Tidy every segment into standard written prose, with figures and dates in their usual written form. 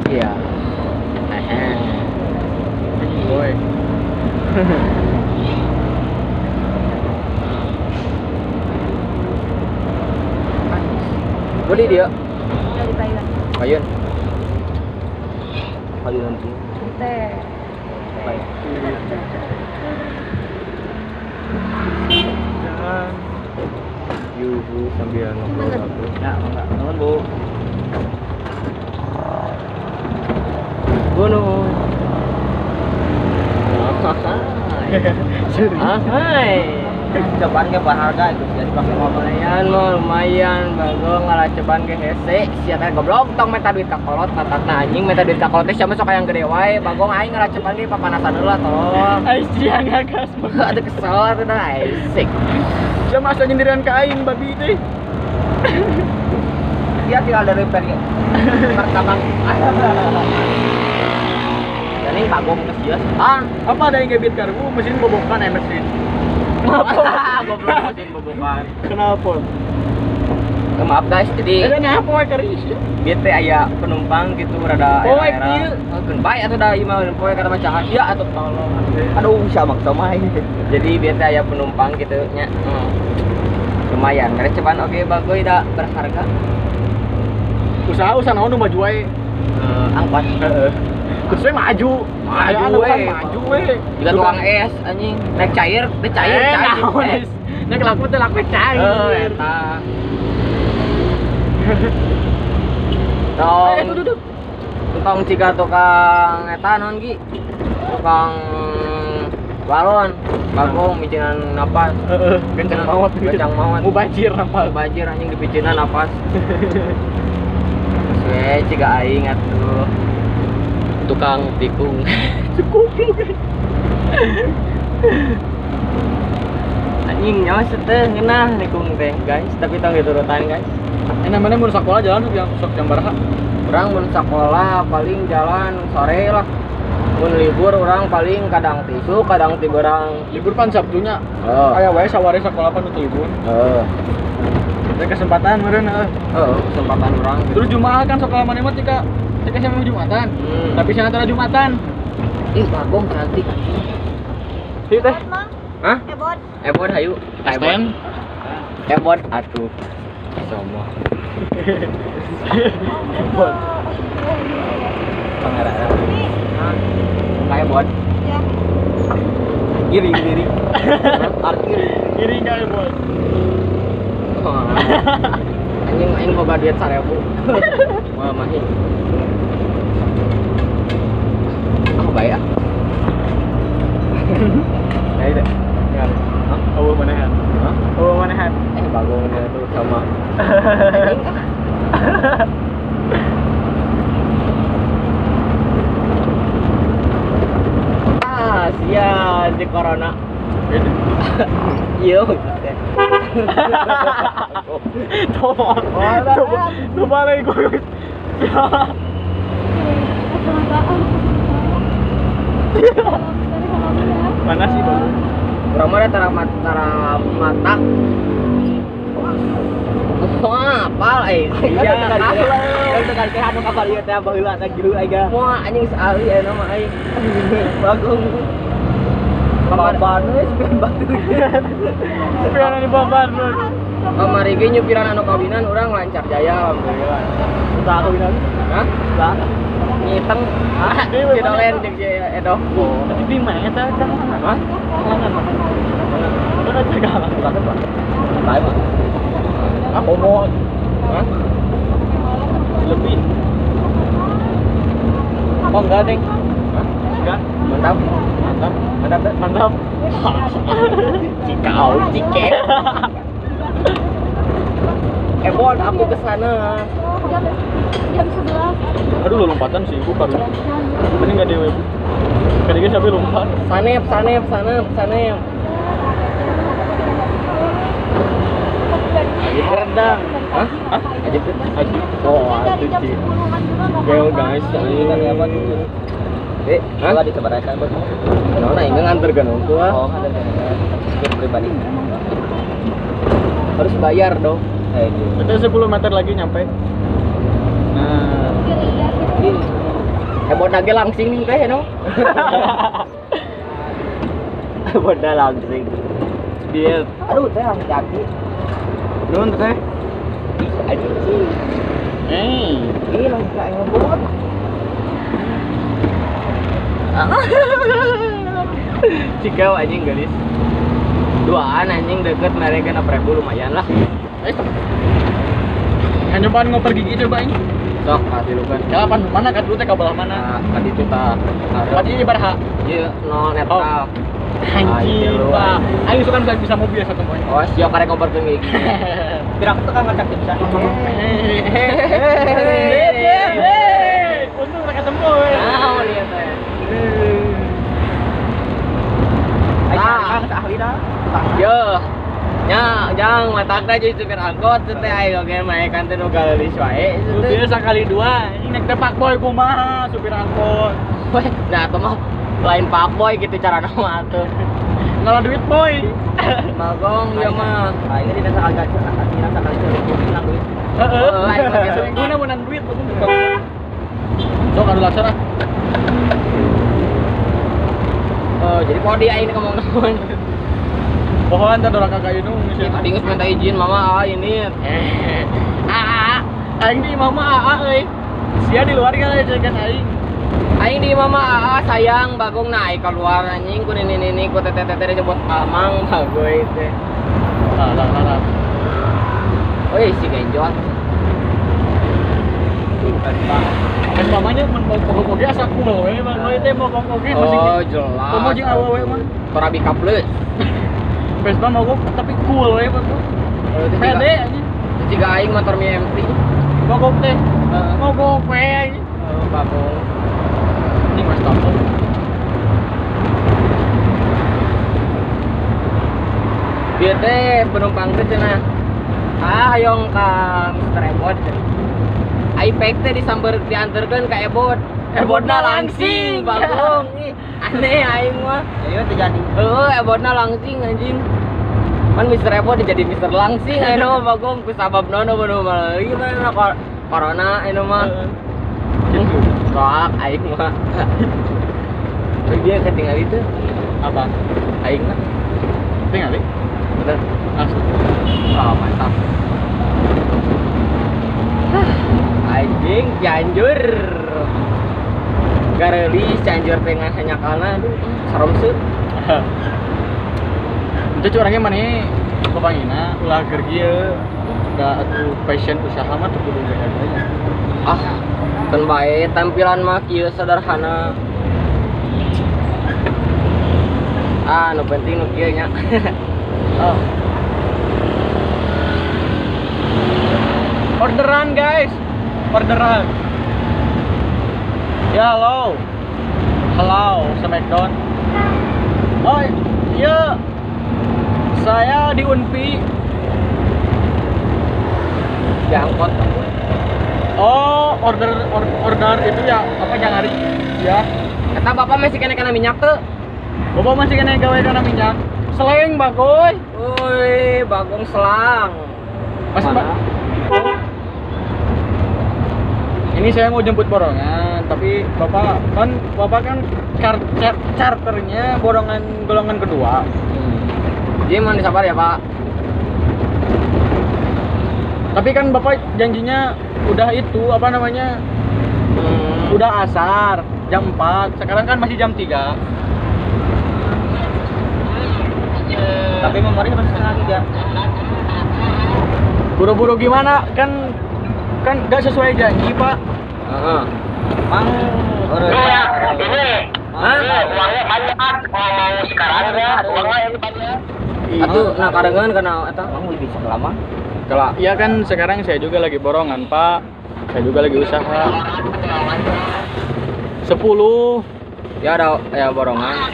Iya. Boy. Boleh dia? Dari Payun. Payun. Kali nanti. Teh. Baik. Dan yuhu sambil ngobrol aku. Ya, enggak. Nuhun, Bu. Bunuh. Hai. Ceban ge berharga itu jadi pakai motor. Lumayan mah lumayan bagong ngalaceban ge hese sia teh goblok tong meta duit ka kolot matakna anjing meta duit ka kolot teh sia mah sok hayang gede wae bagong aing ngalaceban ge papanasan heula tolong. Ai sia ngagas atuh kesel atuh dah asik. Sia mah asa nyindiran ka aing babi teh. Dia tinggal dari peri pertama. Jadi bagong geus ieu. Ah, apa ada yang gebit karbu mesin bobokan mesin. Goblok mesin bobokan. Kenapa? Maaf guys, jadi kenapa bieu teh aya penumpang gitu rada era. Keun bae atuh da ieu mah poe kata mah cahaya atuh tolong. Aduh, sama sama ini. Jadi bieu teh aya penumpang gitu nya. Lumayan, mereceban oge bagoy da berharga. Usaha naon nu maju wae? Angkot. Heeh. Terus we maju. Maju we. Maju we. Juga tukang es anjing. Naik cair, teh cair, cair. Naik laku teh laku cair. Heeh, eta. Tong. Tukang ciga tukang eta naon ki? Tukang balon. Bagong micenan napas. Heeh, kencang maot. Kencang maot. Mubajir napas. Mubajir anjing dipicinan napas. Terus we ciga aing atuh. Tukang tikung. Goblok. Anjing nyawa seteh ngeunah nikung teh, guys. Tapi tong diturutan, guys. Namanya mun sakola jalan sok jam baraha? Urang mun sakola paling jalan sore lah. Mun libur urang paling kadang ti isuk, kadang ti beurang. Libur pan Sabtunya. Heeh. Aya wae saware sakola pan teu libur. Heeh. Ada kesempatan meureun heeh. Heeh, kesempatan urang. Terus Jumaah kan sakola maneh mah tika sama Jumatan. Tapi sana tara Jumatan. Ih, bagong cantik. Ieu teh. Hah? Ebon. Ebon hayu. Ebon. Ebon atuh. Sama. Ebon. Pangeran. Hah? Ka Ebon. Ya. Giring-giring. Arti giring ka Ebon. Anjing aing boga duit 1000. Wah, mahi. Ah, bae ah. Ya itu. Ya. Hah? Eueuh manehan. Hah? Eueuh manehan. Bagong dia tuh sama. Anjing ah. Ah, sia di corona. Iya maksudnya. Tolong. Coba lagi gue. Mana sih bang? Urang mah tara mata. Wah, apal euy. Iya, tekan teh anu kapal ieu teh baheula teh gilu aing. Wah, anjing saali aya mah aing. Bagong. Baban we sepian batu. Sepian anu baban. Kamari ge nyupiran anu kawinan urang lancar jaya alhamdulillah. Usaha kawinan? Hah? Usaha. Ngiteng. Cidolen jeung si Edo. Tapi di mana eta? Hah? Kalangan mah. Mana jaga Kalangan mah. Bae mah. Apa mau? Hah? Lebih. Oh enggak, Deng. Hah? Enggak. Mantap. Mantap. Mantap, mantap. Cikau, cike. Ebon, aku ke sana. Jam 11. Aduh, lompatan sih ibu baru. Ini enggak dewe, Bu. Kadieu siapa lompat? Sanep, sanep, sanep, sanep. Rendang. Hah? Hah? Ajib tuh. Ajib. Oh, ajib sih. Gel guys, ini apa gitu? Hah? Di sebarakan bos. Nah, ini nganterkeun unggul. Oh, nganterkeun. Supir pribadi. Harus bayar dong. Itu 10 meter lagi nyampe. Nah. Kiri. Ebot lagi langsing nih teh no. Ebot langsing. Dia aduh teh hati-hati. Nuhun teh. Ih, anjing sih. Ih, langsung aing ngebot. Cikau anjing gelis. Duaan anjing deket mereka 6.000 lumayan lah. Yang nyobaan ngoper gigi coba ini. Sok katilukan. Kalapan mana kat dulu teh ka belah mana? Ka ditu tah. Ka dieu ibarha. Ieu no netral. Anjing, Pak. Aing suka bisa mobil satu poin. Oh, siap karek ngoperkeun gigi. Kira aku tukang ngacak bisa. Untung mereka ketemu. Naon ieu teh? Aing ahli dah. Yo. Nya, jang matakna jadi supir angkot teh aing oge maekan teh nu galelis wae. Biasa kali dua, ini naik teh pak boy kumaha supir angkot. Weh, nah atuh mah lain pak boy gitu carana mah atuh. Ngalah duit boy. Magong ieu mah. Aing dina sakali gacor, dina sakali selingkuh menang duit. Heeh, aing mah selingkuhna menang duit. Sok anu laksana. Oh, jadi kode aing ngomong naon. Pohon teh doraka ka indung geus. Tadi geus minta izin mama ah ini. Aa, aing di mama aa euy. Sia di luar kan cekan aing. Aing di mama aa sayang bagong na aing keluar anjing ku nini-nini ku tete-tete disebut amang bagoy teh. Lah. Oi si genjot. Kan mamanya mun mogok oge asa cool we bagoy teh mogok oge masih. Oh jelas. Komo jeung awewe mah. Torabika plus. Vespa mogok tapi cool we bagong. Pede anjing. Jika aing motor Mi M3. Mogok teh. Mogok we anjing. Heeh, bagong. Ini mas tampol. Dia teh penumpang teh cenah. Ah, hayong ka Mr. Ebot. Aipek teh disamber diantarkeun ka Ebot. Ebotna langsing, bagong. Ih, aneh aing mah. Jadi teu jadi. Heuh, Ebotna langsing anjing. Kan Mr. Ebot jadi Mr. Langsing ayeuna mah bagong ku sabab nono bener mah. Gimana corona ayeuna mah. Gitu. Soak aing mah. Dia ketinggalan itu apa? Aing mah. Tinggal? Bener. Asli. Oh, mantap. Anjing Cianjur. Gareulis Cianjur tengah hanyakalna aduh serem seuh. Itu curangnya mana kepangina ulah keur kieu da atuh passion usaha mah teu kudu gaya-gaya. Ah, keun bae tampilan mah kieu sederhana. Ah, nu penting nu kieu nya. Oh. Orderan guys, orderan. Ya halo, halo Smackdown. Oh iya, saya di Unpi. Di angkot. Oh order itu ya apa jangan hari? Ya. Kata bapak masih kena minyak tuh. Bapak masih kena gawe kena minyak. Seleng bagoy. Woi, bagong selang. Mas, Pak. Ini saya mau jemput borongan, tapi bapak kan charternya borongan golongan kedua. Jadi mohon disabar ya Pak. Tapi kan bapak janjinya udah itu apa namanya? Udah asar jam 4, sekarang kan masih jam 3. Tapi memori masih 2:30. Buru-buru gimana? Kan nggak sesuai janji Pak. Heeh. Mang ini uangnya banyak kalau mau sekarang ya uangnya ini banyak. Atuh nah karengan kana eta mang lebih bisa lama. Kalau iya kan sekarang saya juga lagi borongan Pak. Saya juga lagi usaha. 10 ya ada ya borongan.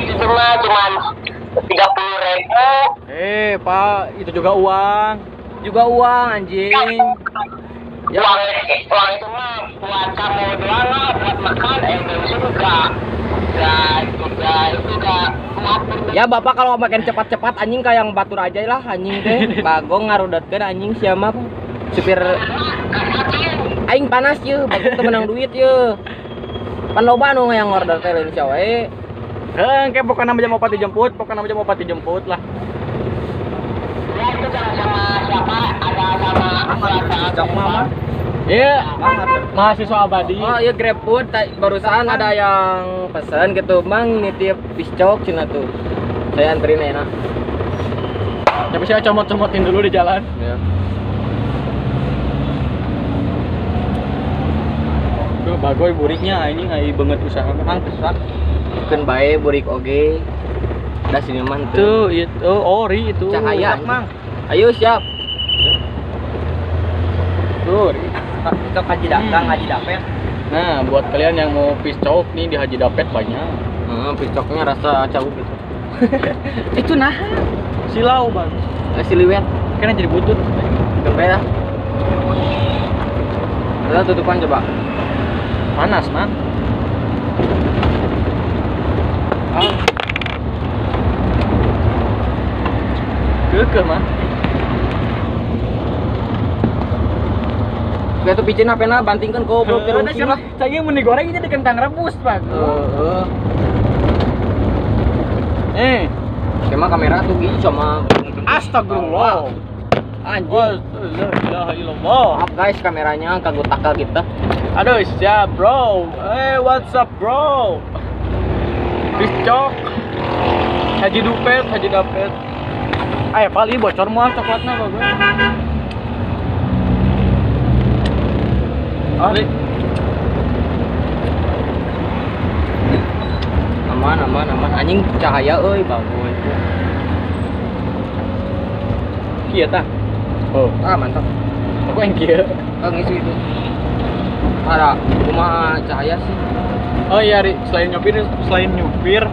Itu mah cuma 30.000. Pak, itu juga uang. Juga uang anjing. Ya. Uang itu mah buat kamu doang lah, buat makan, bensin enggak itu enggak. Ya bapak kalau makan cepat-cepat anjing kayak yang batur aja lah anjing teh. Bagong ngarudatkeun anjing siapa supir aing panas ye, bagong teu menang duit ye. Pan loba nu yang order teh lain sia wae. Heuh, engke pokona jam 4 dijemput, pokona jam 4 dijemput lah. Ya itu jangan sama siapa, ada sama mama. Iya, mahasiswa abadi. Oh iya GrabFood barusan ada yang pesan gitu, Mang nitip piscok cina tuh. Saya anterin enak. Tapi saya comot-comotin dulu di jalan. Iya. Duh, bagoy buriknya ini ai banget usaha mang pesak. Keun bae burik oge. Da sini mah tuh itu ori itu. Cahaya, Mang. Ayo siap. Tuh, itu Haji Dagang, Haji Dapet. Nah, buat kalian yang mau piscok nih di Haji Dapet banyak. Piscoknya rasa cau gitu. Itu nah. Silau, Bang. Siluet. Kayaknya jadi butut. Keun lah. Udah tutupan coba. Panas, Mang. Ah. Kekeh, Mang. Gak tuh picin HP-na bantingkeun goblok teh rungking lah. Cai mun digoreng jadi kentang rebus, Pak. Heeh. Eh, Kema kamera tuh gini sama astagfirullah. Anjing. La ilaha illallah. Maaf guys, kameranya kagak takal kita. Aduh, siap, bro. Hey, what's up, bro? Piscok. Haji Dupet, Haji Dapet. Ayo, paling bocor mah coklatnya bagus. Ah, aman, aman, aman. Anjing cahaya euy, bagus. Kieu tah. Oh, ah mantap. Aku yang kieu. Oh, ngisi itu. Ada kumaha cahaya sih. Oh iya, Ri, selain nyupir,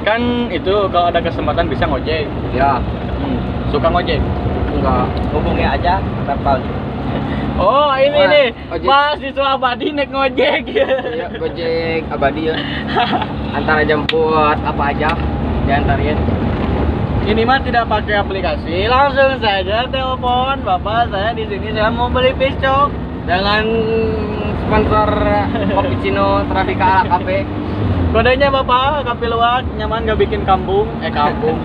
kan itu kalau ada kesempatan bisa ngojek. Ya. Suka ngojek? Enggak. Hubungi aja Repal. Oh, ini wah, nih. Mahasiswa abadi naik ngojek. Iya, Gojek abadi ya. Antara jemput apa aja diantarin. Ini mah tidak pakai aplikasi, langsung saja telepon. Bapak, saya di sini, saya mau beli piscok. Dengan sponsor Cappuccino Trafika ala Cafe. Kodenya Bapak, kopi luwak, nyaman gak bikin kampung. Kampung.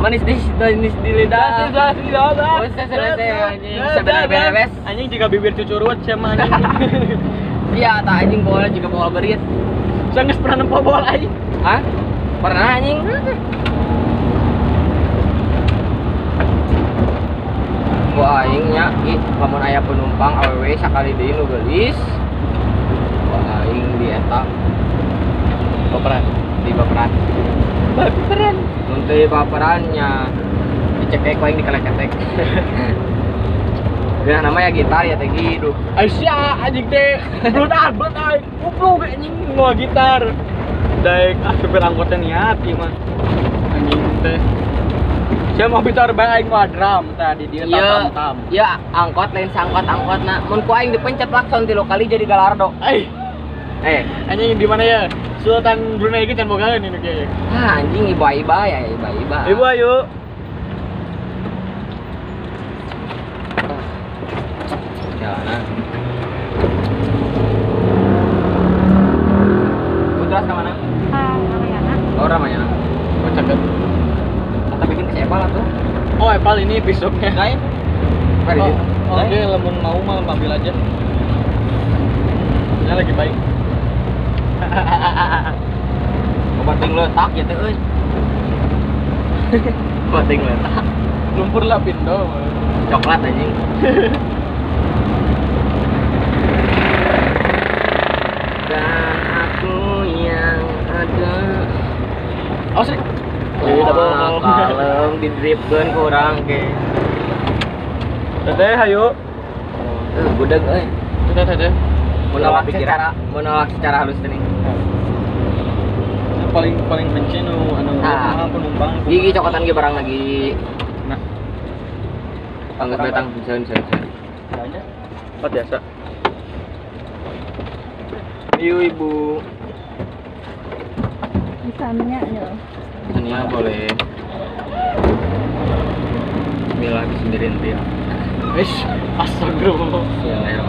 Manis di lidah. Beres. Anjing jika bibir cucurut sama anjing. Iya, tak anjing bola juga bola berit. Saya nggak pernah nempo bola anjing. Hah? Pernah anjing? Wah aing nya, ih lamun aya penumpang awewe sakali deui nu geulis. Wah aing di eta baperan, di baperan. Baperan. Mun teu baperannya dicekek ku aing dikeleketek. Nah, namanya gitar ya teh gitu. Aisyah anjing teh belut aing. Kupluk anjing mau gitar. Daek ah supir angkotnya niat ieu mah. Anjing teh. Saya mau bicara bae aing mah drum tadi dia tam tam. Iya, angkot lain sangkot angkotna. Mun ku aing dipencet klakson 3 kali jadi galardo. Eh. Anjing di mana ya? Sultan Brunei iki can bogaeun ini kieu. Ah, anjing iba-iba ya, iba-iba. Ibu ayo. Jalanan. Putras ke mana? Ramayana. Oh, Ramayana. Oh, cakep. Atau bikin ke Epal atau? Oh, Epal ini besoknya. Lain. Oh, oke, lamun mau mah ambil aja. Ini lagi baik. Obat ting letak ya teh euy. Obat ting letak. Lumpur lah pindo. Coklat anjing. Dan aku yang ada. Oh, sih. Wah, kalem didripkeun ku urang ke. Teteh, hayu. Gudeg euy. Teteh, teteh. Menolak secara halus teh nih. Paling benci nu anu penumpang. Gigi cokotan ge barang lagi. Nah. Angkat batang bisa. Banyak. Oh, biasa. Ayo Ibu. Misalnya ya. Misalnya boleh. Bismillah sendiri nanti ya. Ish, astagfirullah. Bismillahirrahmanirrahim.